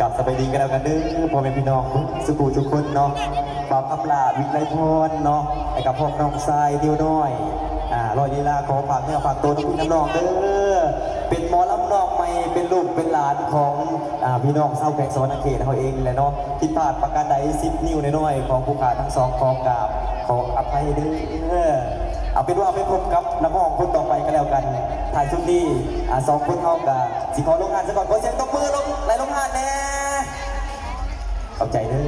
ກັບສະບາຍດີກັນແລ້ວກັນເດີ ພໍ່ແມ່ພີ່ນ້ອງທຸກຜູ້ທຸກຄົນເນາະ ບ່າວຄຳຫຼ້າ ວິໄລພອນເນາະ ແລະກະພ້ອມນ້ອງຊາຍ ນິວນ້ອຍ ອາ ຮ້ອຍລີລາ ຂໍຝາກເນື້ອຝາກໂຕນຳພີ່ນຳນ້ອງເດີ ເປັນໝໍລຳນ້ອງໃໝ່ ເປັນລູກເປັນຫຼານຂອງ ອາ ພີ່ນ້ອງຊາວແຂວງສະຫວັນນະເຂດເຮົາເອງນີ້ແຫຼະເນາະ ຜິດພາດປະການໃດ ສິບນິ້ວນ້ອຍໆຂອງຜູ້ຂ້າທັງສອງ ຂໍກາບ ຂໍອະໄພເດີ. ເອົາເປັນວ່າໄປພົບກັບນັກຮ້ອງຄົນຕໍ່ໄປກັນແລ້ວກັນ ທ້າຍສຸດນີ້ ອາ ສອງຄົນເຮົາກະຊິຂໍລົງຮ້ານຊະກ່ອນ ຂໍສຽງຕົບມືລົງ ໄລ່ລົງຮ້ານແດ່ ຂອບໃຈເດີ.